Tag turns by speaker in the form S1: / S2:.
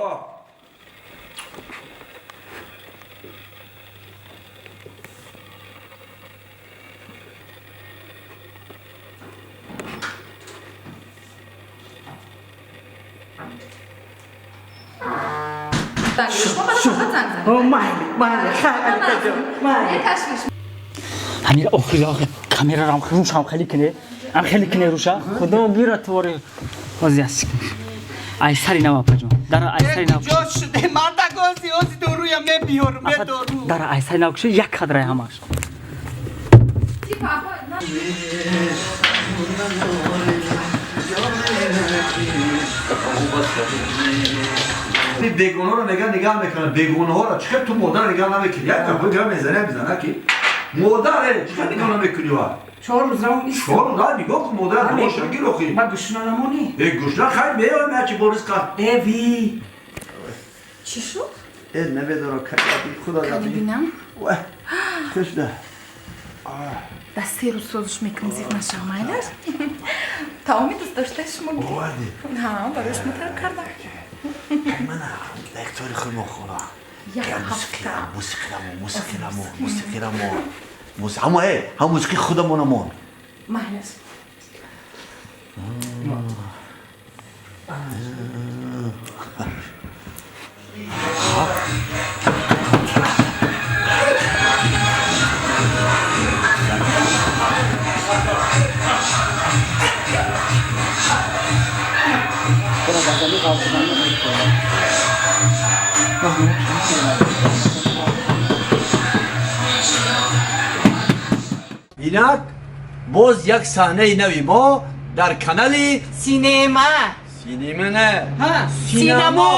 S1: Ҳамин охири охир камерарам рӯшам хеле кине, ам хеле кине рӯша. Худо гира твори. Ози аст. Ай сари нав апаҷон. Дара ай сари нав.
S2: Ҷо шуде мардак, ози ози доруя мебиёрум, медору.
S1: Дара ай сари нав куши, як кадрай ҳамаш.
S3: Бегонаро меган нигаҳ мекунад, бегонаҳоро чӣ хел ту модар нигаҳ намекунӣ? Як дафъа гап мезанем, мезана ки модар чӣ хел нигаҳ намекунӣ ва?
S2: 4 рӯз равм.
S3: 4 рӯз ра нигоҳ кун, модар боша гир охи.
S2: Ба гушна намонӣ.
S3: Э, гушна хайр, меоем, ячи борис қа.
S2: Эви.
S4: Чӣ шуд?
S3: Э, намедонам, каби худо.
S4: Кани бинам.
S3: Чӣ шуда?
S4: Дар 3 рӯз созиш мекунӣ, зиқ нашав, майлаш. Таоми дӯстдоштаи шумо.
S3: Овардӣ?
S4: Ҳа, барои шумо тайёр кардам.
S3: Мана лектори худмо хона.
S4: Як ҳафта.
S3: Мусиқирамо, мусиқирамо, мусиқирамо, ҳама э ҳам мусиқи худамонамон.
S4: Майлаш.
S3: Инак боз як саҳнаи нави мо дар канали
S2: Синема.
S3: Синема не.
S2: Синамо.